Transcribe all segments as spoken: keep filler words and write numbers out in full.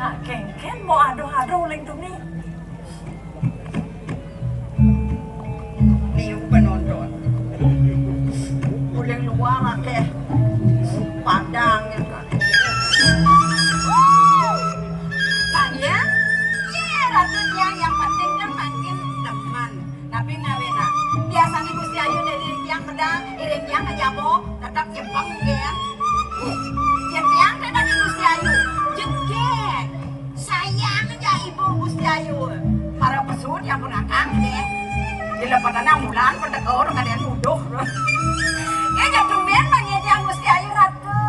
Nak kéngkén mau ado-ado uling tuni. Liu penonton. Uling luar akéh. Padang yang kan. Tanya, ye, Ratu tiang yang penting kan mangkin demen. Tapi ngawinang. Biasanya Gusti Ayu dari tiang pedang, iring tiang ke jabo, tetap jepeng, kan? Yen tiang teh dadi Gusti Ayu, jegég. Sayang aja ibu Gusti Ayu. Para pesu tiang pun akang deh. Dilepetan ambulan, pendekor, kadén buduh. Ya, jatuh ben bagi tiang Gusti Ayu Ratu,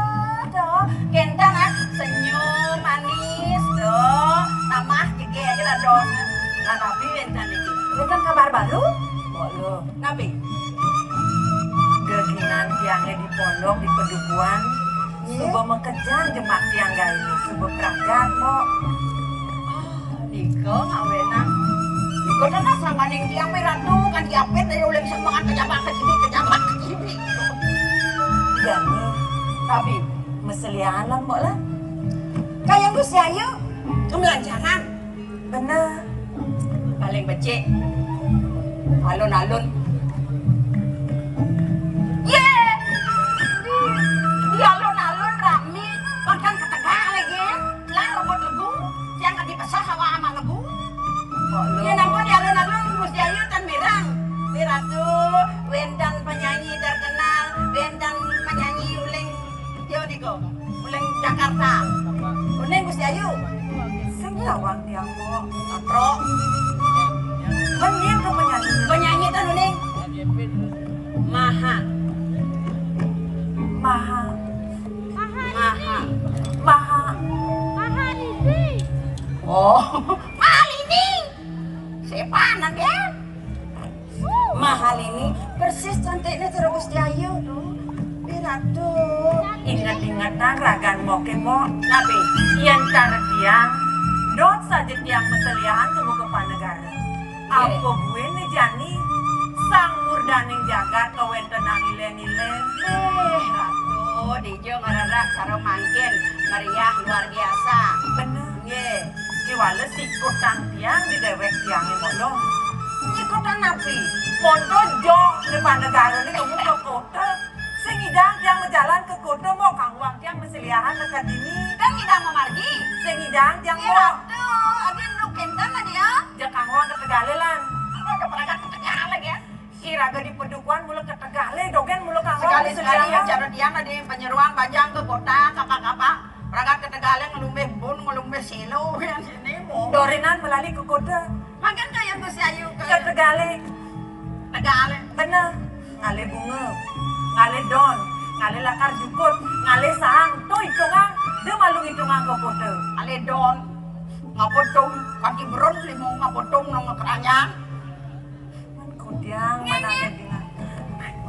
tuh. Kénten, ah, senyum manis, tuh. Tambah jegég aja lah, dong. Lah, tapi wénten iki. Wénten kabar baru? Mbok Luh. Napi? Geginan tiangé di pondok di pedukuhan. Iya. Suba makejang jemak tiang gaéné, suba pragat, Mbok. Ah, nika ngawénang. Nika tenas sangkaning tiang mé Ratu, kan diapit aja uling semangat kejabak kejibik, kejabak kejibik. Jani. Tapi maselian lah, Mbok lah. Kayang Gusti Ayu, kemlanjangan. Bener. Paling becik. Alun-alun. Yé! Di, di alun-alun rami, bahkan ketegal lagi. Lah rebut legu, yang kadi pesah hawa ama legu. Yé, nampa di alun-alun Gusti Ayu tan mireng. Wiratu, wénten penyanyi terkenal, wénten penyanyi uling, yo, nika. Uling Jakarta. Uning Gusti Ayu. Sing lawang tiang, Mbok. Katro. Mending ke penyanyi. Penyanyi tuh, Uning. Maha. Maha. Maha. Maha. Maha Lini. Oh, Maha Lini. Siapa anak ya? Maha Lini persis cantiknya cara Gusti Ayu. Wiratu. Inget-ingetan ragan Mbok, Mbok. Napi? Yén cara tiang, dot saja tiang maselian temu ka panegara. Apa buin né jani? Sang murdaning jagat kawéntenan ilén-ilén. Eh, Ratu, dija ngrereh cara mangkin meriah luar biasa. Bener. Nggih. Kéwala sikutang tiang di déwék tiangé, Mbok Luh. Sikutang napi? Monto jok di panegarané temu ka kota. Sing ngidang tiang majalan ka kota, Mbok, kangguang tiang maselian neked dini. Kan ngidang mamargi. Sing ngidang tiang, Mbok. Ratu, adi nu kénten, adi ya? Jak kangguang ka tegalé lan. Apa ka pragat ka tegalé, ya? Iraga di padukuhan mula ka tegalé, dogén mula ka. Sekali-sekali ya, cara tiang adi panyeroan bajang ka kota, kapak-kapak. Pragat ka tegalé ngelumbih bun, ngelumbih silo, ya, sini, Mbok. Dorinan melali ka kota. Mangkin kayang Gusti Ayu ka. Ka tegalé. Tegalé. Bener. Ngalih bunga, ngalih don, ngalih lakar jukut, ngalih sahang, to itungang, da malu ngitungang ka kota. Ngalih don, ngapa tung, kaki berun, lima ngapa tung, nang keranjang. Kudiang, mana ada dengan.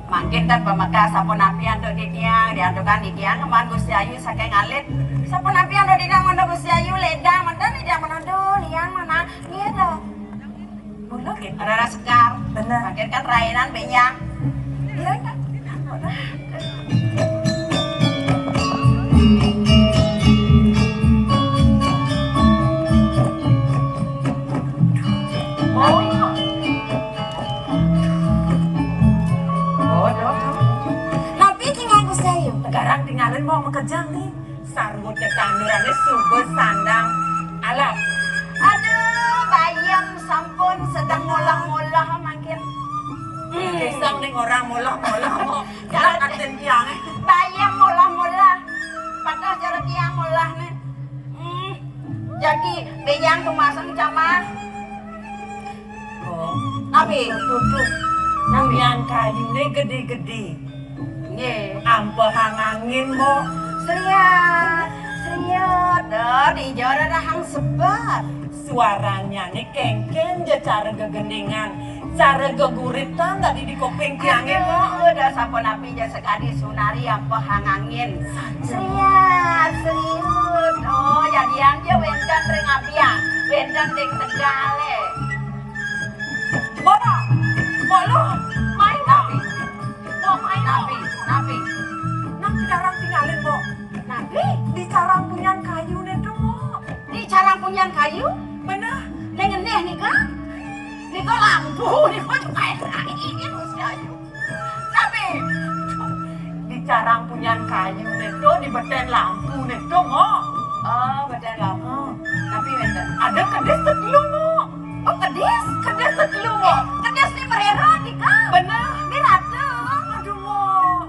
Mangkin tan pamekas sapunapi antuk titiang, diantukan titiang, kemban Gusti Ayu saking alit. Sapunapi antuk titiang, mantuk Gusti Ayu, ledang, mantan Suba sandang alap. Aduh, bayem sampun sedeng molah-molah mangkin. Pisang ning orang molah-molah, Mbok. Cara aten tiange. Bayem molah-molah. Patah cara tiang molah nih. Hmm. Jadi, bejang tumasang camah. Oh, napi? Tuh, tuh. Napi? Yang kayune gede-gede. Nggih. Ampehang angin, Mbok. Sriat, sriat. Dah, di jora rahang sebat. Suaranya nih kengken ja cara gegendingan. Cara geguritan tadi di kuping tiange, Mbok. Aduh, dah sapunapi ja sekadi sunari ampehang angin. Sriat, sriat. Oh, jadian ja wenten ring abiang, wenten ring tegale. Mbok, Mbok lu, mai, Mbok. Napi? Mbok, mai, Mbok. Napi? Napi? Nang di carang tingalin, Mbok. Napi? Di carang punyan kayu ne to, Mbok. Di carang punyan kayu? Bener. Ning ngenih nika? Nika lampu, nika cukai kain, Gusti Ayu. Napi? Di carang punyan kayu ne to, di beten lampu ne to, Mbok. Oh, beten lampu. Napi wenten? Ada kedis tetelu, Mbok. Oh, kedis? Kedis tetelu, Mbok. Kedis ni merera nika. Bener. Ni rata. Aduh, Mbok.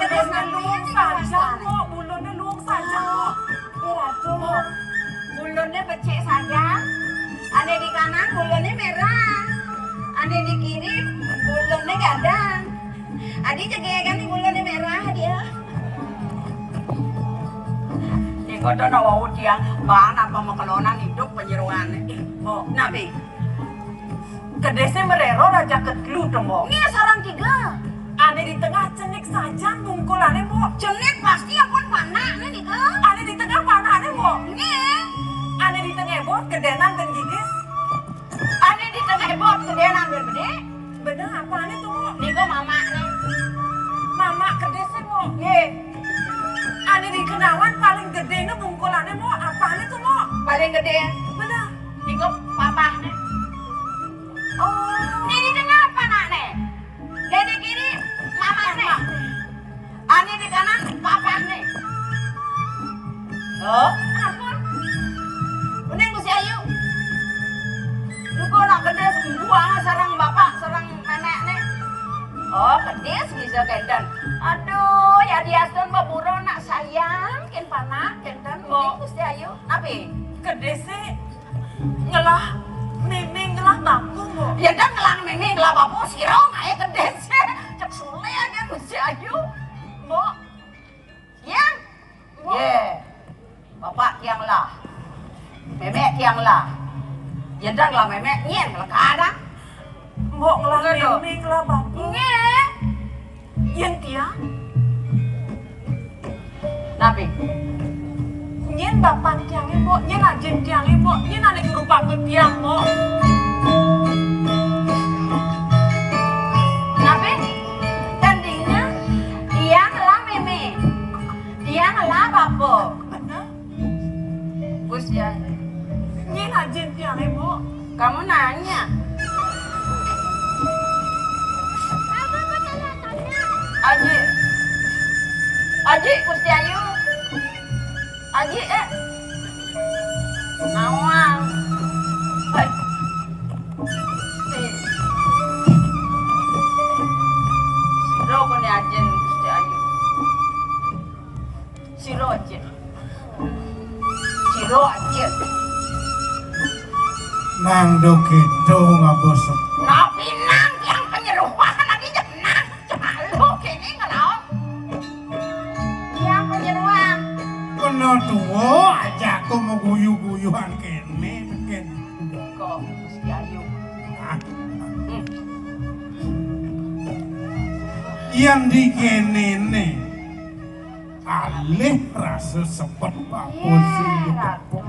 Kedis bulune luung saja, Mbok. Bulune luung saja, Mbok. Ni rata. Mbok. Bulune becik saja. Ane di kanan bulune merah. Ane di kiri bulune gadang. Adi jegegan ni bulune merah dia. Nika to nak wau tiang, baan apa makelonan idup panyeroane. Mbok, napi? Kedise merera raja ketelu to, Mbok. Nggih, sareng tiga. Ane di tengah cenik sajan bungkulane, Mbok. Cenik pasti ampun panakne nika. Ane di tengah panakne, Mbok. Nggih. Ane di tengah bot gedenan ben gigis. Ane di tengah bot gedenan ben bede. Bener, apane to, Mbok? Nika mamakne. Mamak kedise, Mbok. Nggih. Ane di kenawan paling gedene bungkulane, Mbok. Apane to, Mbok? Paling gede. Bener. Nika papahne. Oh. Ni di tengah panakne. Ni di kiri mamakne. Ane di kanan papahne. Oh, ampun. Mending Gusti Ayu. Duka nak kedis buang sareng bapak, sareng nenekne. Oh, kedis bisa kenten. Aduh, ya diastun beburu nak sayang, ken panak, kenten. Mending Gusti Ayu. Napi? Kedis sih ngelah meme ngelah bapa, Mbok. Ya dah ngelah meme ngelah bapa, sira ngae kedis. Cek sule aja Gusti Ayu. Mbok. Ya. Mbok. Ye. Bapak tiang lah. Meme tiang lah. Ya dah ngelah meme nyen ngelah kadang. Mbok ngelah meme ngelah bapa. Nggih. Yen tiang? Napi? Nyen bapan tiange, Mbok, nyen ajin tiange, Mbok, nyen ane juru pangkut tiang, Mbok. Napi? Tandinge tiang lah meme. Tiang lah bapa. Bener? Gusti Ayu. Nyen ajin tiange, Mbok. Kamu nanya. Aji. Aji, Gusti Ayu. Aji, eh. Nawang. Hai. Sira kene ajin, Gusti Ayu. Sira, Cik. Sira, Cik. Nang do kidung abos. Napi nang tiang panyeroan adi jek nang. Cemalu kene ngelaon. Tiang panyeroan. Kena tua aja aku mau guyu-guyuan kene, kene. Kok Gusti Ayu. Ah. Hmm. Yang di kene ne. Alih rasa sebet bapa sing ditepuk.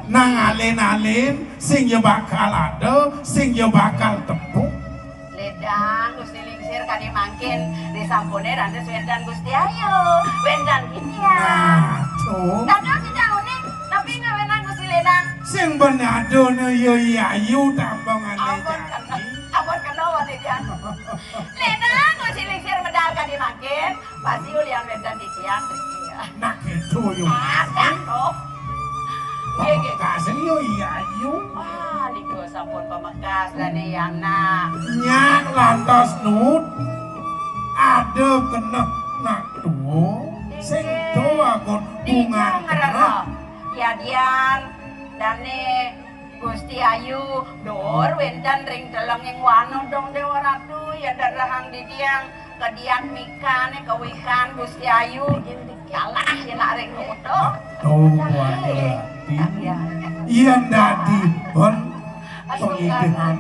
Nang alin-alin sing ya bakal ada, sing ya bakal tepuk. Ledang Gusti Lingsir kadi mangkin, disampune ratus wénten Gusti Ayu, wénten Widya. Nah, to. Dados sida uning, tapi ngawenang Gusti Ledang. Sing ben adone ya Ayu tambang ane. Ampun kena, ampun kena wali Ledang Gusti Lingsir medal kadi mangkin. Pasti ulian wénten titiang mriki. Nah, Itu yo. Aduh. Nggih, nggih. Kasih yo iya yo. Wah, niku sampun pamekas dane Yana. Nyak lantas nut. Ada kena nak tuwa sing do akon bunga ngrereh. Yadian dane Gusti Ayu, dur wénten ring telenging wana dong Déwa Ratu, ya derehang didiang kediat mikane kawihan Gusti Ayu. Yalah, ya nak ring nuto. Tuh, Puan Rati. Yen dadi pun pengidihan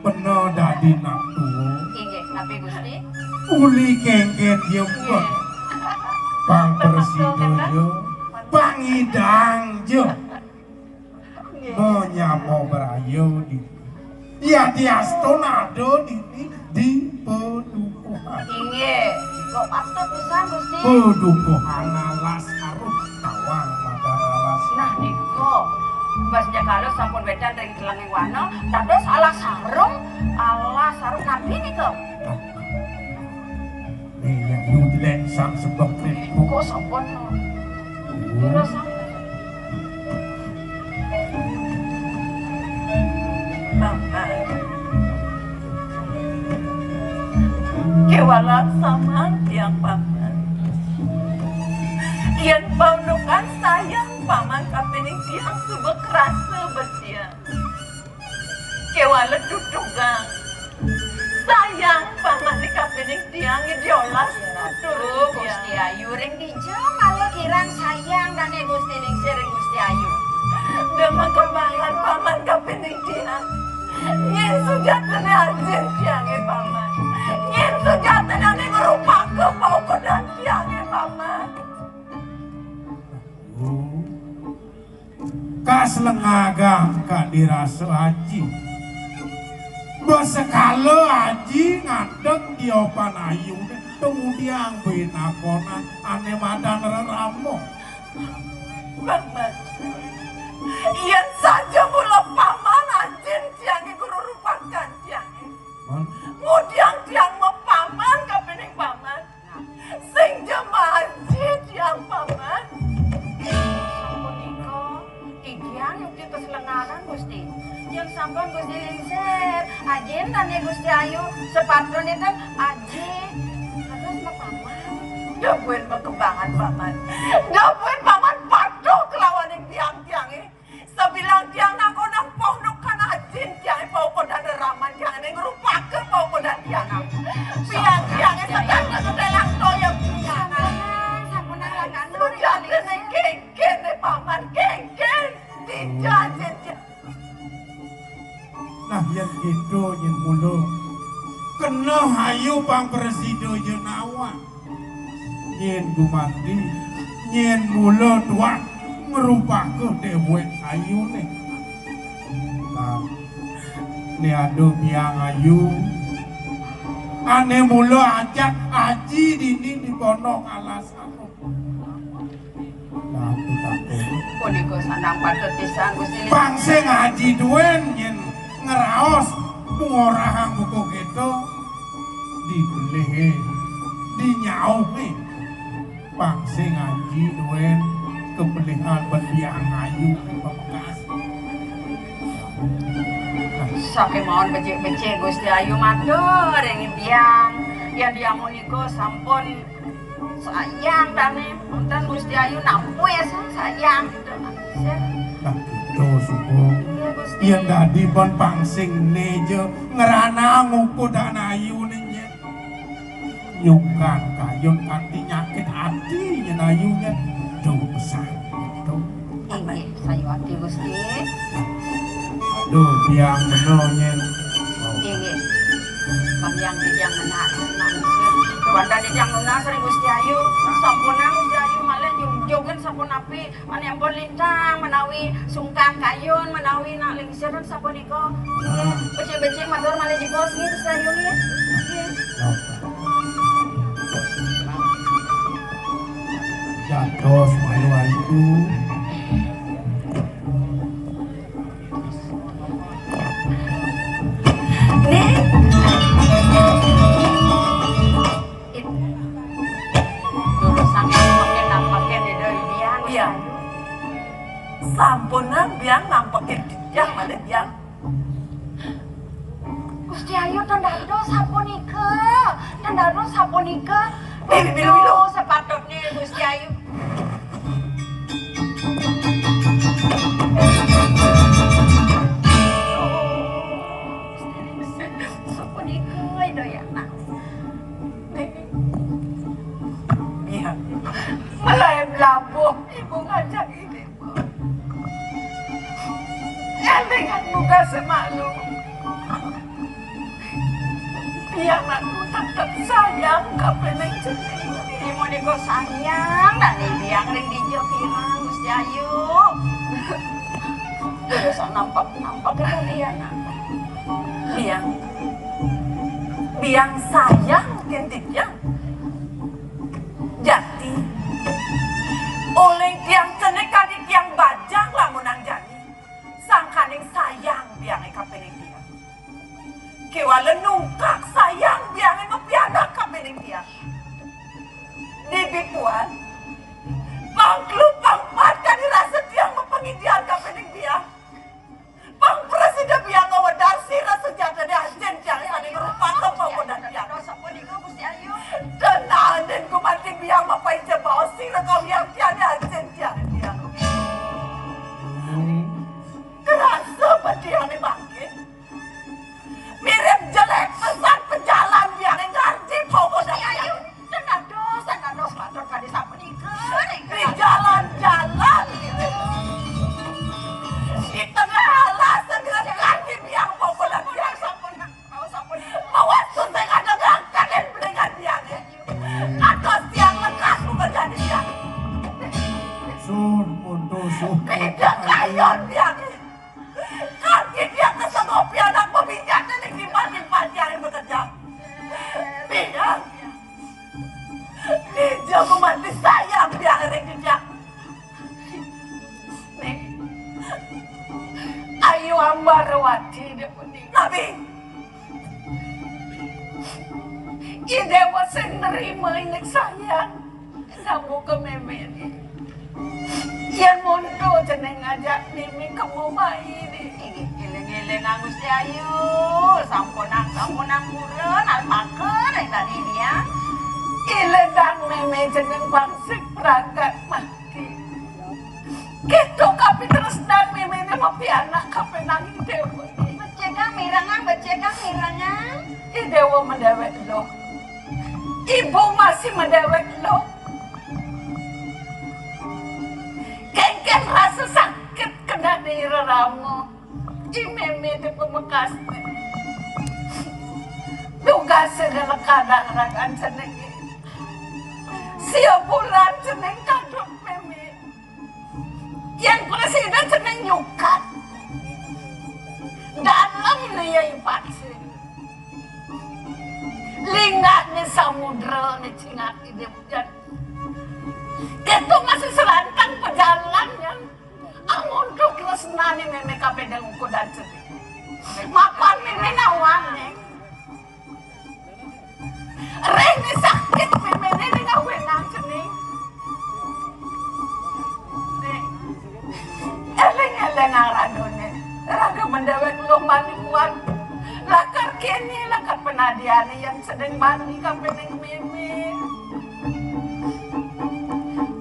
peno dadi nak tuwa. Inggih, napi Gusti? Uli kengket ya, Mbok. Pang presida ya, pang idang ya. Nggih. Menyamo berayo di. Ya diastun ada di, di, di pedukuhan. Inggih, kok patut pisan, Gusti? Pedukuhan alas aruh tawang madan alas. Nah, nika. Mbah Sendikala sampun wédan ring telenging wana, dados alas aruh, alas aruh napi nika? Nah. Nih, ya, lu jelek sang sebab nih. Kok sampun? Terus, Paman. Kéwala samang tiang Paman. Yén paundukan sayang Paman kapining tiang suba krasa betian. Kéwala tutugang. Sayang Paman di kapining tiang, diolas tutur. Gusti Ayu ring dija malih kirang sayang dane Gusti Lingsir ring Gusti Ayu. Demen kembangan Paman kapining tiang. Nyén sujatine ajin tiange Paman. Nyén sujatine ane ngrupaka paukudan tiange Paman. Kas lengagang ka dirasa aji. Basekala aji ngadeg diopan ayune tumudiang binakonan ane madan rerama. Paman, yen saja mula Paman ajin tiange guru rupakan tiange. Ngudiang tiang mapaman kapining Paman. Sing jemaji tiang Paman. Sapunika, tigian yukti kaslengaran, Gusti. Yen sampun Gusti lingsir, ajin dane Gusti Ayu, sepatune ten aji. Terus mapaman. Debuin makembangan Paman. Debuin Paman patuh kelawaning tiang-tiange. Sabilang tiang nakonang paukudan ajin tiange paukudan reraman tiange ngrupaka paukudan tiang. Pian tiange sedeng kedelang toya pian. Sampunang, sampunang, langkana. Sujatine kengken, Paman, kengken. Dija ajin tiang. Nah, yen gitu nyen mula. Kena ayu pang presida jenawan. Nyen gumanti, nyen mula tuah ngrupaka dewek ayune. Nah, ne ada biang ayu. Ane mula ajak aji dini di pondok alas aku. Nah, aku takut. Punika sandang patut pisan, Gusti. Pang sing aji duwen nyen ngraos pengorahang buku gitu. Dibelihe, dinyauhe. Pang sing aji duwen kebelihan betiang ayu bekas. Sakémawon becik-becik Gusti Ayu matur ring biang. Yen biang menika sampun sayang dane, wonten Gusti Ayu nampu ya sayang gitu. Nah, gitu, Subo. Iya, Gusti. Yen dadi pun pang sing neja ngrana ngukudan ayune nyen. Nyungkan kayun kanthi nyakit ati nyen ayu nyen. Duh, pesan. Duh. Inggih, sayuwakti, Gusti. Aduh, biang bener nyen. Inggih. Pambiang titiang menak, menak, Gusti. Wanda titiang nunas ring Gusti Ayu. Sampunang Gusti Ayu malih jungjugan sapunapi. Mani ampun lintang menawi sungkan kayun menawi nak lingsir sapunika. Nggih, becik-becik matur malih jebos nggih, Gusti Ayu nggih. Nggih. Jatuh malu ayu. Nih. Lurusang yang pakai, nang pakai, beda ini. Sampunang biang nampekin titiang malih biang. Gusti Ayu, ten dados sapunika. Ten dados sapunika. Milu, milu, milu. Duh, sepatutnya Gusti Ayu. Sapunika, Ida Yana. Iya. Malaib labuh ibu ngajak ini. Élingang nugasé malu. Pianak tetep sayang kapining cening. Ibu nika sayang, dadi biang ring dija kirang, Gusti Ayu. Terus nampak-nampak kemudian. Biang. Biang sayang ken titiang. Jati. Uling tiang cenik kadi tiang bajang lamunang jani. Sangkaning sayang biangé kapining tiang. Kéwala nungkak sayang biangé mapianak kapining tiang. Dibi puan. Pangklu pangpat kadi rasa tiang mapangidian kapining tiang. Pang prasida biang ngawedar sira sujatine ajin tiang sane ngrupaka panggodan tiang. Dosa punika, Gusti Ayu. Tenanin gumanti biang mapaica baos sira kawiang tiane ajin tiang, tiang. Kerasa bediane bangkit. Mirip jelek pesan pejalan biang ngardi panggodan tiang. Tenados, tenados, matur kadi sapunika, ring di jalan-jalan, gitu. Di tengah alas, segera kaki biang popolan biang sampun, sampun. Mawas tuh saya kadang ngangkatin peningan biang. Atos tiang lekas bukan jadi biang. Sun, pun tuh, sun. Tidak kayon biang. Kaki dia kesengopi anak peminyaknya ning timpal-timpal tiang bekerja. Biang. Dija gumanti sayang biang ring dija. Ning, Ayu Ambarawati dia punika. Tapi I Déwa sing nrima indik sayang. Sambung ka méméné. Yén monto cening ngajak mémé kema mai, Dik. Inggih, éling-éling, Gusti Ayu. Sampunang, sampunang purun, alpaka ring dadi biang. Ilidang mémé cening pangsik pragat mati. Kéto kapitresnan méméné mapianak kapining Déwa. Becikang mirengang, becikang mirengang. I Déwa madéwék luh. Ibu masih madéwék luh. Kénkén rasa sakit kenehné irerama. I mémé té pamekasné. Tugasé ngelekadang ragan ceningé. Sia bulan cening kaduk mémé. Yén prasida cening nyukat. Dalem né ya ipatse. Linggahné samudra né cingat idep jan. Kéto masih serantang pejalan ya. Amun tuh tresnané mémé kapédang ukudan cening. Mapan mémé nawang, Ning. Rene sakit méméné ning awenan cening. Ning. Eling-eling ragané. Raga madéwék luh mani kuat. Lakar kéné, lakar panadiané yén cening mani kapining mémé.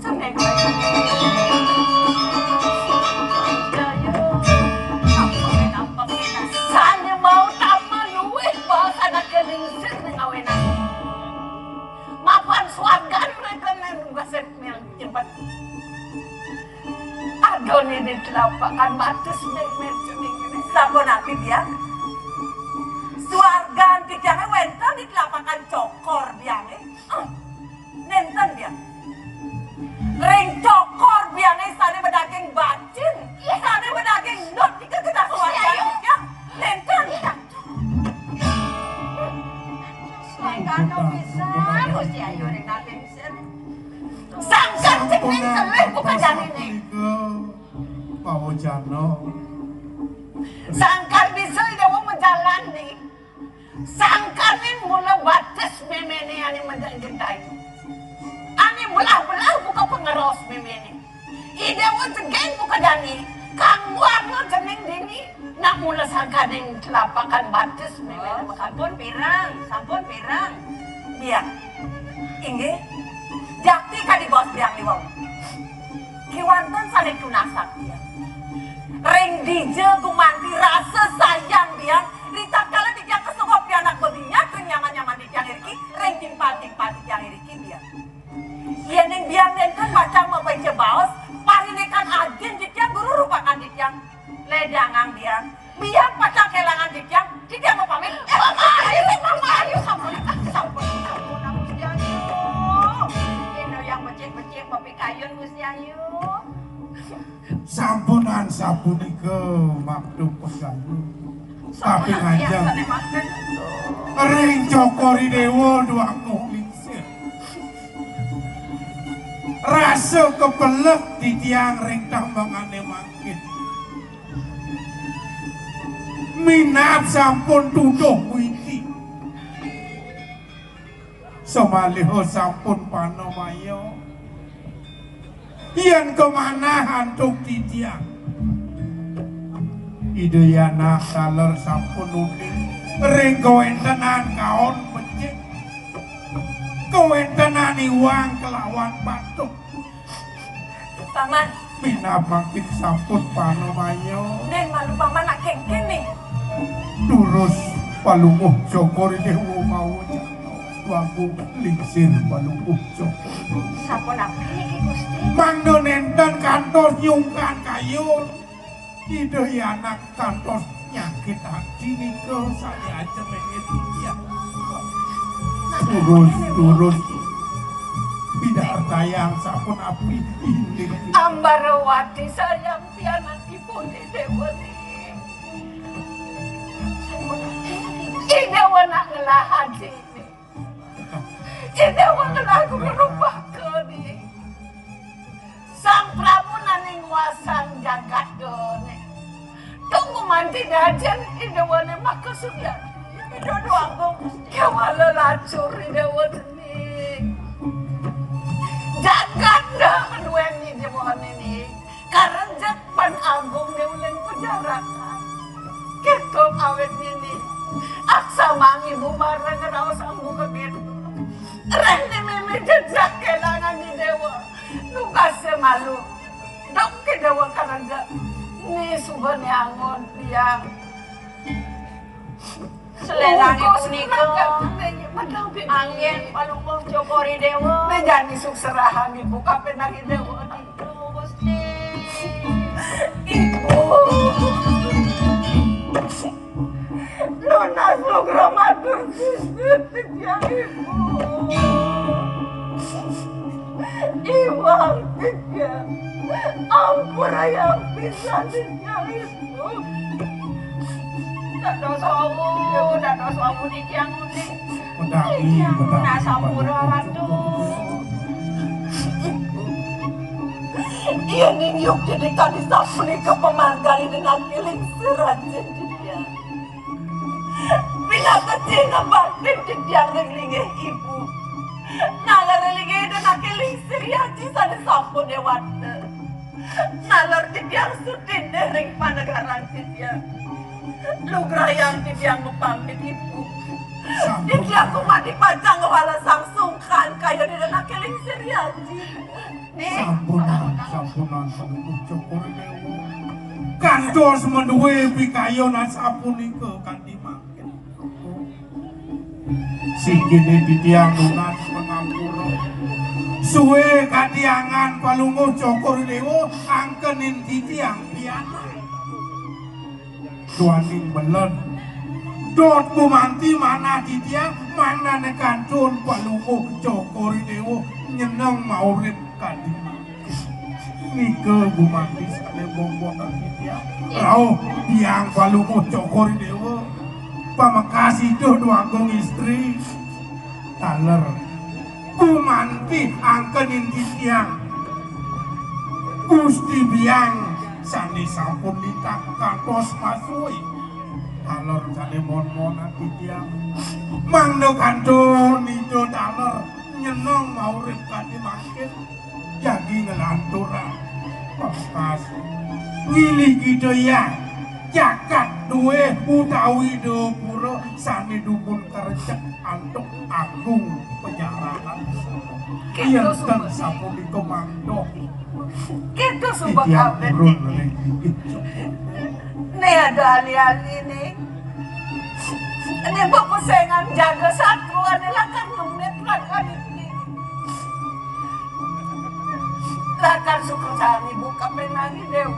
Cening. Sané mau tambah luwih baos anaké lingsir ning awenan. Mapan swargan mereka nang nugasin miang jebet. Adoné di telapakan batis mémé cening. Sampun napi biang? Swargan titiangé wénten di telapakan cokor biangé. Nénten biang. Ring cokor biangé sané madaging bacin, sané madaging endut nika kedah swargan titiang. Nénten. Swargan pisan, Gusti Ayu ring naté pisan. Sangkan cening kelih buka janiné. Pawacana. Sangkan bisa Ida majalani. Sangkané mula batis méméné ané medek gentay. Ané belah-belah buka pangeros méméné. Ida wong cegeng buka dani. Kang buang lo cening dini. Nak mula sangkaning telapakan batis mimih. Oh, sampun pirang, sampun pirang. Biang. Inggih. Jakti kadi bos biang liwau. Kiwanten sane tunas sakti. Ring dija gumanti rasa sayang biang, ritatkala titiang kasengguh pianak bebingat ring nyaman-nyaman titiang iriki, ring timpal-timpal titiang iriki biang. Yening biang nenten pacang mabeca baos, parindikan ajin titiang guru rupakan titiang. Ledangang biang, biang pacang kelangan titiang, titiang mapamit. Eh, Mama, ayo, Mama, ayo, sampun, sampun, sampun, Gusti Ayu. Ino yang becik-becik mapikayun, Gusti Ayu. Sampunan sapunika makta pegayun. Tapi ngajeng ring Cokor I Dewa duang lingsir. Rasa kepeleh titiang ring tambangane mangkin. Minab sampun tuduh witi. Samaliha sampun panamaya. Yen kamanah antuk titiang. Ida Yana taler sampun uning ring kawentenan kaon becik. Kawentenan iwang kelawan batuk. Paman. Minab mangkin sampun panamaya. Nen malu Paman nak kengken nih. Durus Palungguh Cokor I Dewa mawa jana wagu lingsir Palungguh Cokor. Sapunapi niki, Gusti? Mangda nenten kantos nyungkan kayun. Ida Yana kantos nyakit ati nika sane aja mengit titiang. Durus, durus. Pidartayang sapunapi indik. Ambarawati sayang pianakipun I Dewa ni. I Dewa nak ngelah ati ni. I Dewa ngelah guru rupakan ni. Sang Prabu nani nguasang jagat done. Tunggu manti dajen I Dewa ne maka sudah. I Dewa Agung. Kewala lacur I Dewa ni. Jagat dah nuen I Dewa ni. Karena pan agung ne uleng pejarakan. Keto awet nini. Aksamang ibu marang raos ambu kebit. Reh ni mimi jejak kelangan I Dewa. Nugase malu. Dok ke Dewa karanja. Ni suba ni angon biang. Selera punika. Anggen Palungguh Cokor I Dewa. Bejani sukserahang ibu kapenang I Dewa. Aduh, Gusti. Ibu. Nunas lugra matur sisir titiang ibu. Iwang titiang. Ampurayang pisan titiang ibu. Dados wau, dados wau titiang uning. Medangi, medangi. Nah, sampura, Ratu. Iya, ning yuk jadi kadi sapunika pamargane dengan kiling seraja dia. Pinaka cina bakti titiang ring linggih ibu. Nalar ring linggih dan kiling seraja sane sampun dewata. Nalar titiang sutindih ring panegaran titiang. Lugrayang titiang mapamit ibu. Sampun. Titiang kumadi pacang ngwalasang sungkan kaya dina nake lingsir yaji. Nih. Sampunan, sampunan Palungguh Cokor I Dewa. Kantos madué pikayun asapunika kanti mangkin. Sikine titiang nunas pangampura. Suwe katiangan Palungguh Cokor I Dewa angkenin titiang pianak. Duaning beled. Dot gumanti manah titiang, manane kantun Palungguh Cokor I Dewa nyeneng maurip kadi mangkin. Nika gumanti sane bobotan titiang. Rauh tiang Palungguh Cokor I Dewa. Pamekas Ida Dwagung Istri. Taler. Gumanti angkenin titiang. Gusti Biang sane sampun nitah kantos masuwi. Taler sane mon-monan titiang. Mangda kantun Ida taler nyeneng maurip kadi mangkin. Jagi nglanturang Pas ngilih Ida Hyang jagat duwe utawi dapura sane dumun karecek antuk agung penyarakan. Yen ten sapunika mangda Gitu sumpah titiang kabeh. Purun ring inggih. Ne ada ali-aline. Ne mbok pusengan jaga satru ane lakar ngemit lakar iki. Lakar suka sami buka penangi dewa.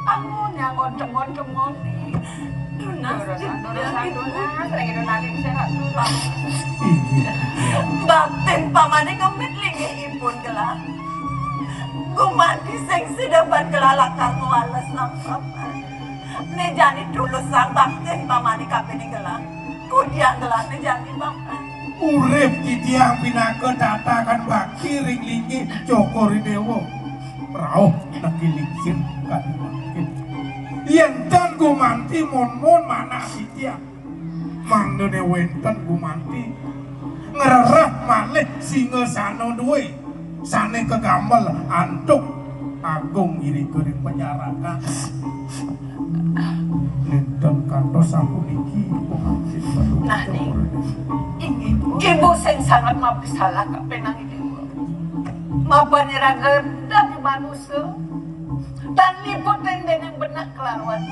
Aku nyangon temon-temon. Tunas, tunas, tunas, lagi tunas, lagi tunas. Inggih. Baktin pamane ngemit linggihipun gelah. Gumanti sing sida ban gelah lakar ngwales nang paman. Ne jani tulus sang baktin pamane kapene gelah. Kudiang gelah ne jani paman. Urip titiang pinaka tatakan bakti ring linggih Cokor Dewa. Rauh negi lingsir kadi mangkin. Yen ten gumanti mon-mon manah titiang. Mangdane wenten gumanti ngrereh malih singasana duwe sane kagamel antuk agung irika ring penyarakan. Nenten kantos sapuniki pengantin. Nah, ning, inggih, ibu sing sangat mapisalah kapenang ini. Mabane raga dadi manusa. Tan liput ring dening benah kelaruan.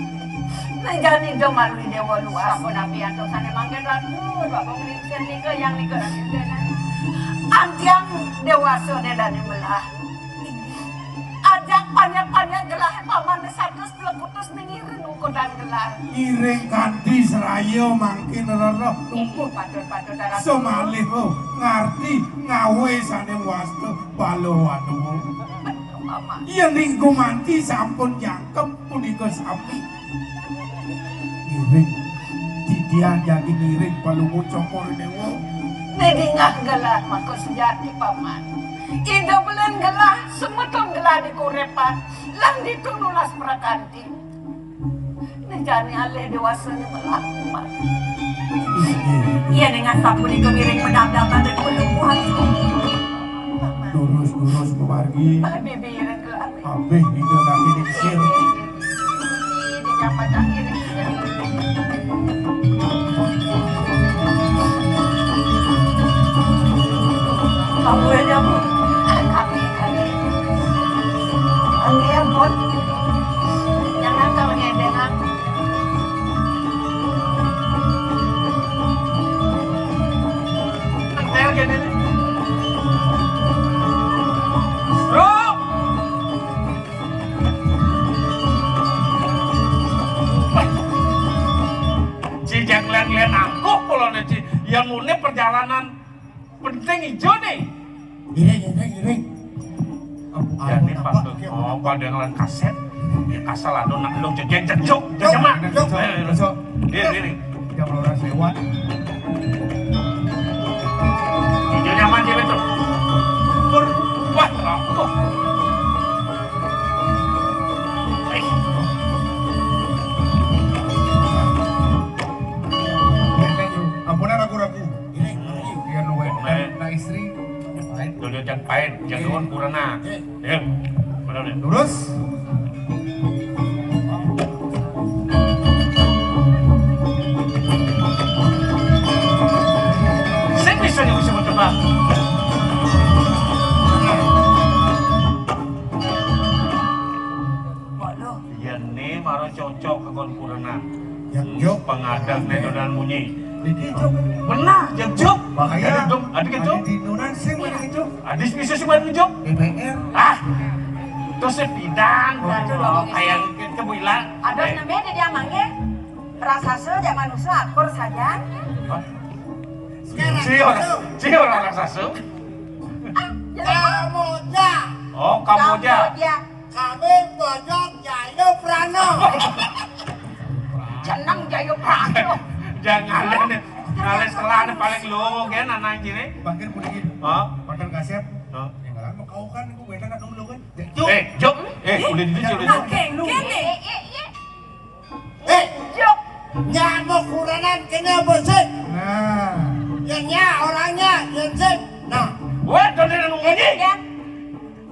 Ning jani ida malu dewa luas. Sampun napi antosane mangkin ratu, Bapak Nglingsir nika yang nika rakyat. Antiang dewasa ne dane melah. Ajak panjak-panjak gelah paman satus telekutus ning iring ukudan gelah. Iring kanthi seraya mangkin rereh luput. Patut-patut darah. Semalih, oh, ngarti ngawe sane wasta bala wadua. Betul, Paman. Yen ning gumanti sampun jangkep punika sami. Ngiring. Titiang jagi ngiring Palungguh Cokor Dewa. Nedingah gelah maka sejati, Paman. Ida belen gelah, semeton gelah di kurepan, lan ditu nulas prakanti. Ning jani alih dewasane melaku, Paman. Iya, ning asapunika ngiring pedabdaban ring pelungguhan. Durus-durus pamargi. Bibi iring gelah. Abih ida kaki diksir. Kamu aja, Bu. Kami, kami. Kami ya, Bu. Jangan kau ngedeng aku. Bro. Ci, jang lian-lian angkuh polone, Ci. Yang mune perjalanan penting ijo nih. Iring, iring, iring. Ya, ini pas tuh. Oh, pada ngelan kaset. Ya, kasal anu nak lu jejek jejuk. Jejek mah. Jejek. Ayo, ayo. Jejek. Iya, ini. Jam dua belas lewat. Ijo nyaman sih, betul. Wah, rapuh. Eh. Ampun, ragu-ragu. Iya, nu wénten, nah, istri. Lain. Tuh, dia jang pain, jang nuhun purana. Ya, bener, ya. Lurus. Sing bisa nih, bisa bertebak. Waduh. Iya nih, maro cocok ke kon purana. Yang juk. Pangadeg né donan munyi. Niki juk. Benar, yang juk. Bahaya. Ada juk, ada juk. Ada di nunan sih mana juk. Ada bisa sih mana juk. D P R. Ah. Terus sepidan kan. Waduh. Kayak ke buila. Ada namanya dia mangke. Raksasa zaman nusa akur saja. Cior, cior raksasa. Kamoja. Oh, Kamoja. Kamoja. Kami bojok Jayo Prano. Jeneng Jayo Prano. Jangan ada nih. Ngalih setelah paling lo kan anak ini. Bangkir puniki. Hah? Padahal kasep. Hah? Yang lain mau kau kan, aku beda kan dulu kan. Juk. Eh, Juk. Eh, udah di sini, udah di sini. Nah, kene. Eh, eh, eh. Eh, Juk. Nyamuk kurenan kene apa sih? Nah. Ya, nya orangnya, ya sih. Nah. Wah, tuh dia nunggu ini. Ya.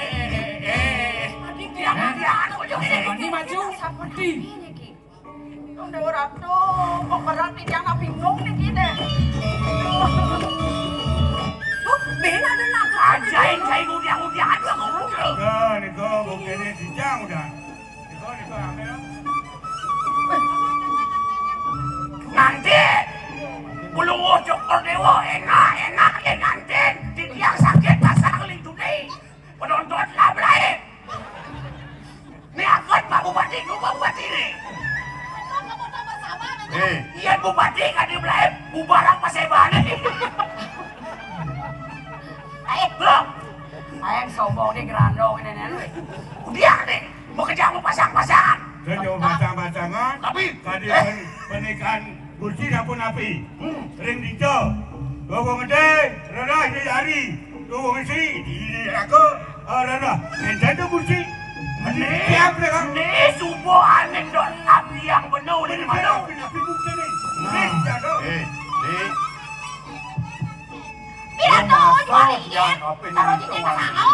eh, eh, eh. Adik, dia, dia, aku juga ini. Ini maju. Sabar, ini, Ki. Dewa Ratu, kok berat nih, dia bingung nih, Ki, deh. Tuh, bena ada naga. Ajain saya ngudiang-ngudiang, aduh, aku mundur. Nah, nih, kok, kok ini dijang udah. Nanti belum cokor dewa, enak, enak ya nanti. Di tiang sakit, pasang lintuni. Penonton lah, belai. Ini akun Pak Bupati, Pak Bupati ini. Eh, iya, Bupati kan dia belai. Bubarak pas saya balik. Eh, loh. Ayo sombong nih, gerandong ini, nih, lu. Udah nih. Mau kerja mau pasang-pasangan. Kerja mau pasang-pasangan. Tapi, kadi eh, pen-, pernikahan Gusti sampun api. Hmm. Ring dija. Wong gedé, rerah di hari. Wong isi, di neraka, ah, rerah. Enten to Gusti. Nih, siap, ya, kan? Nih, subuh aneh dot api yang bener, udah di mana? Api, api bukti nih. Nah. Nih, jatuh. Eh, nih. Iya, tuh, dibalikin. Taruh cincin ke sana.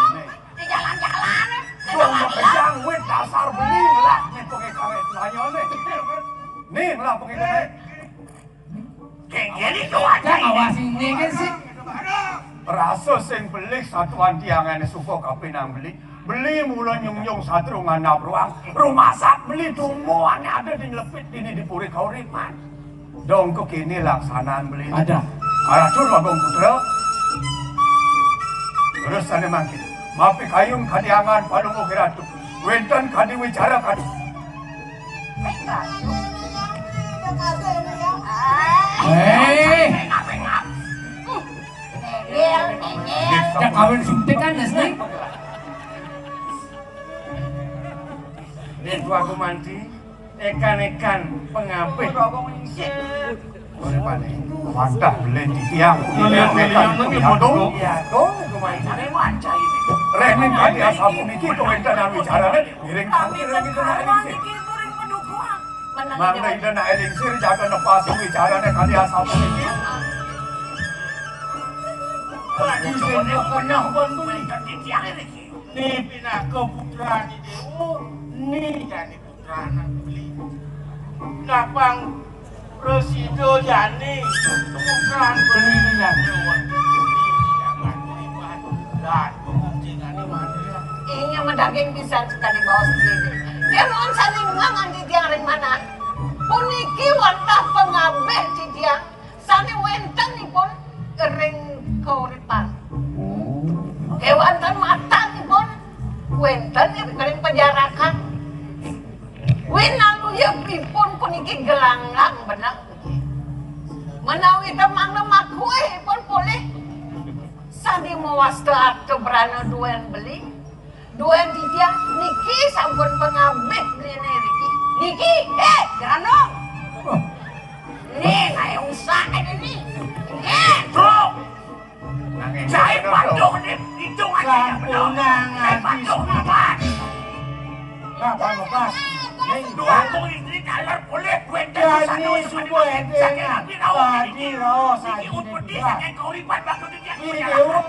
Di jalan-jalan, eh. Dong, kejang, wit, dasar beli lah. Nih, pakai karet nanya nih. Nih, lah, pakai karet. Kayak gini tuh aja. Kan awas ini kan sih. Rasa sing beli satuan tiangan suka kape nang beli. Beli mula nyung-nyung satru ngandap ruang. Rumah sak beli tunggu ane ada di nyelepit ini di puri kauripan. Dong kok kene laksanaan beli. Ada. Aracur Bagong Putra. Terus sane mangkin. Mapi kayun kadiangan palungguh kiratu. Wenten kadi wicara kadi. Eh. Ya kawin suntikan ya, Sni. Nek aku mandi, ekan-ekan pengabih. Wantah belen titiang, titiang ekan piatu. Piatu, aku mandi. Remin kadi asapuniki, kawéntenan wicarane, ngiring kami remin kena eliksir. Mangda Ida nak eliksir, jaga nepasi wicarane kadi asapuniki. Lagi sing keneh pun kuwi. Ni pinaka putrane dewa, ni jane putrane beli. Lapang prasida jane putrane beli ni jane wonten ing jagat Lipan lan pemungkingane manira. Inggih medaging pisan sekadi baos beli. Dia mohon saling mangan di tiang ring manah. Puniki wantah pangabih titiang. Sane wentenipun ring kauripan. Kewanten matanipun wenten ring pajarakan. Winaluyipun puniki gelanggang beneh. Menawi temangna makuwihipun polih sane mawasta arta brana duen beli. Duén titiang niki sampun pangabih beliné niki. Niki, eh, Gerandong. Nih, saya usah ini nih. Eh, bro. Saya patuh nih, hitung aja ya, bener. Saya patuh, Mas. Nah, Pak Lepas. Dua kong istri kalar boleh, duén titiang satu subuh sakit hati, tahu ini. Niki utpeti saking kauripan waktu titiang. Ini dewa,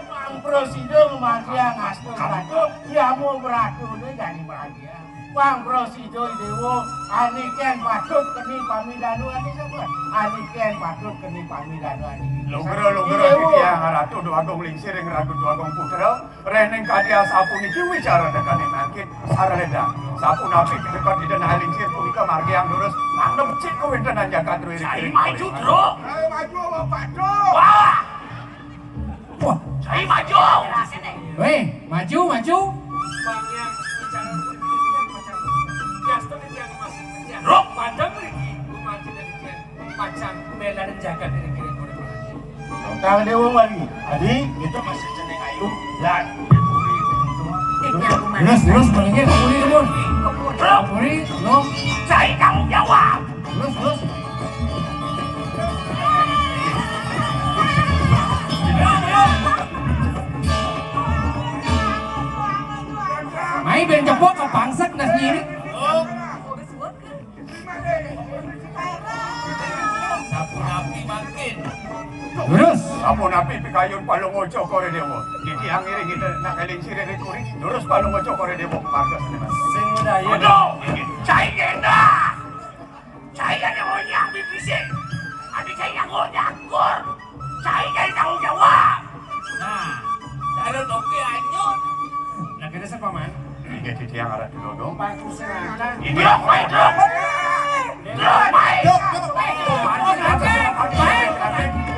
prasida ngumandhang asta brata, yama brata, ini jani bahagia. Pang Prasida Déwa, aniken patut keni pamidano, aniken sapa? Aniken patut keni pamidano, aniken. Lugra, lugra, Déwa. Titiang Ratu Déwa Agung Lingsir ring Ratu Déwa Agung Putra, rening kadi asapuniki wicara dekane mangkin saraleda. Sapunapi pinaka didana lingsir punika margiang durus, mangda becik kawéntenan jagat ruwi. Cai maju, Tru. Ayo maju, Bapak Tru. Wah. Wah. Cai maju. Wéh, maju, maju. Bang Hyang bicara kuwi kan macam biasa nih yang masih kerja. Rok padang mriki, gumanti dari dia. Macam belaning jagat ini kira-kira. Kang Déwa Wali, adi, kita masih jeneng ayu. Lah. Terus, terus, palingnya ke puri, Bun. Puri, no. Cai tanggung jawab. Terus, terus. Mai ben cepok ke pangsek nas nyiri. Sapunapi mangkin. Terus. Sapunapi pikayun Palungguh Cokor Déwa. Titiang ngiring kita nak eling sirih ring puri. Terus Palungguh Cokor Déwa marga sini, Mas. Sing daya. Aduh, cai gendah. Cai kan yang onyang bibisi. Adi cai yang onyang kur. Cai cai tanggung jawab. Nah, cara topi anyut. Nah, kita siapa, Man? Inggih titiang arah dulu dong. Pak Kusnata. Ini apa itu? Ini apa itu?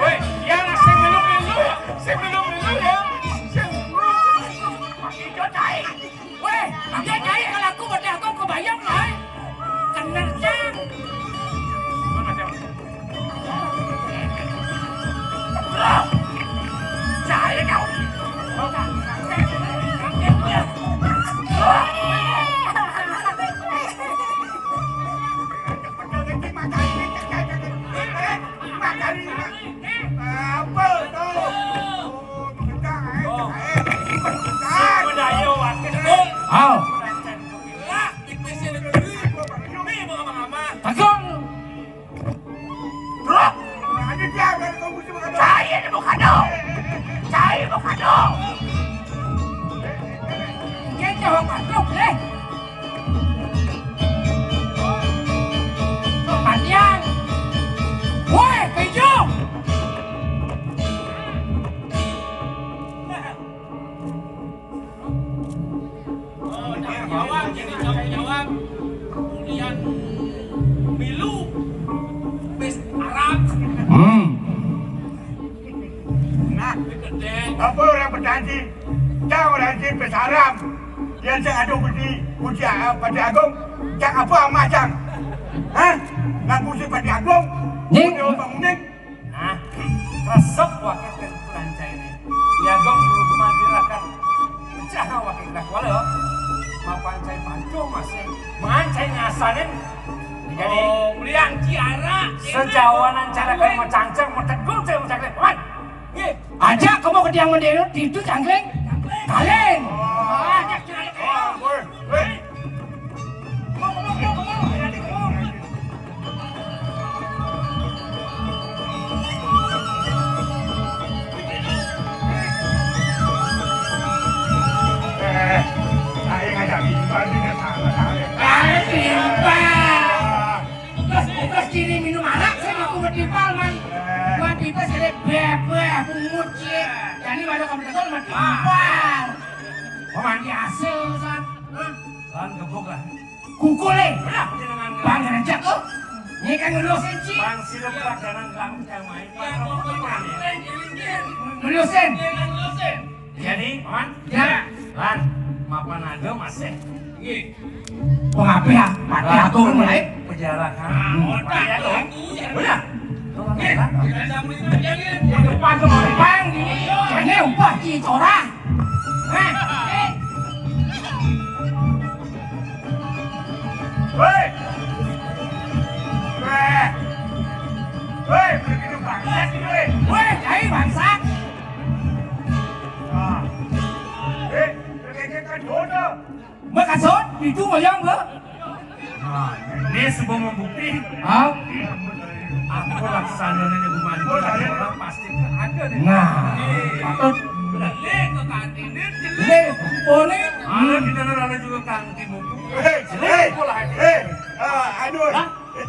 Woi, ya lah, sing milu-milu, sing milu-milu ya. Sing. Pak Ijo cai. Wéh, dia cai kalau aku bocah aku kebayang, Roy. Kener, Cang. Cai kau. Apa tuh? Ayo. Tegung. Truk. Cai ini bukan dong. Cai bukan dong. Dia jawab truk deh. Panjang. Woi, keju. Oh, tanggung jawab, jadi tanggung jawab. Kemudian milu, pis Arab. Hmm. Nah, apa orang berjanji? Jangan orang jin pis Arab. Dia sing adu kunci, kunci, ah, Pati Agung. Cak apa amat, Cak? Hah? Ngaku si Pati Agung? Ning. Dia orang bangunin. Nah, resep waké pén purancainé. Ki Ageng suruh gumanti rakan. Pecah waké gerak wala. Mapan cai pancuh masih. Mapan cai ngasanin. Jadi, oh, meliang ciara. Sejawanan cara kayak macangcang, metegul cai macangcang. Wan. Nggih. Ajak kamu ke tiang mendino, di itu cangkling. Kaling. Oh. Ajak ciara. Oh, woi, woi. Terus, terus kiri minum arak, saya ngaku betimpal, Man. Buat tipe saya bebeh, pungut, sih. Jadi, waduh, kamu betul, betimpal. Paman biasa, San. Hah? Lan gebuk lah. Kukulé. Lah, jenengan. Bang rejek lo. Ini kan ngelusin, Ci. Bang sirep padanan kamu yang main. Ngelusin. Jadi, Man? Ya. Lan, mapan ada masih. Nggih. Pengabih, ah. Mati aku mulai. Penjara kan. Ah, otak aku. Udah. Depan tuh, Bang, gini. Ini upah Cicorah. Hah? Hei. Hei. Hei, begitu bangsat ini, hei. Woi, cai bangsat. Ah. Hei, begitu kan jodoh. Makasud, itu wayang, Mbak. Nah, ini sebuah membukti. Hah? Aku laksana ini bukan orang pasti ada nih. Nah, patut. Lé ke kantin, lé, boleh. Ada di dalam ada juga kantin buku. Hei, hei, hei, ah, anu,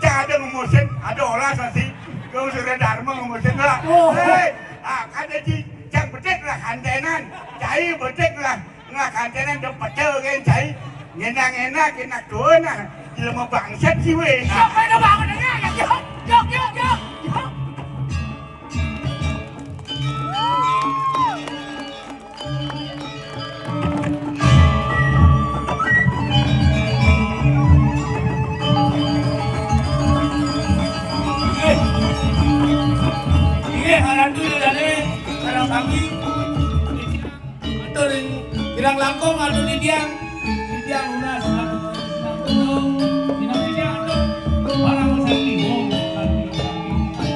cang ada ngumusin, ada olas masih. Kau sudah Dharma ngumusin lah. Oh. Hei, ah, kada ci, cang bedik lah kantenan. Cai bedik lah. Nah, kantenan dah pecel kan, cai. Ngena-ngena kena tuan lah. Jelema bangsat sih, weh. Siapa yang bangun ini? Yuk, yuk, yuk, yuk, yuk. Inggih, Ratu Ida Dané, sareng sami. Atur ring kirang langkung, atur titiang, titiang lunas, atur titiang, atur barang sakti. Om Santi, Santi, Santi,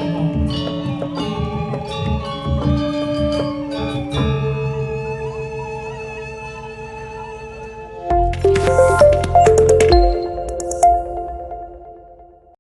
Om.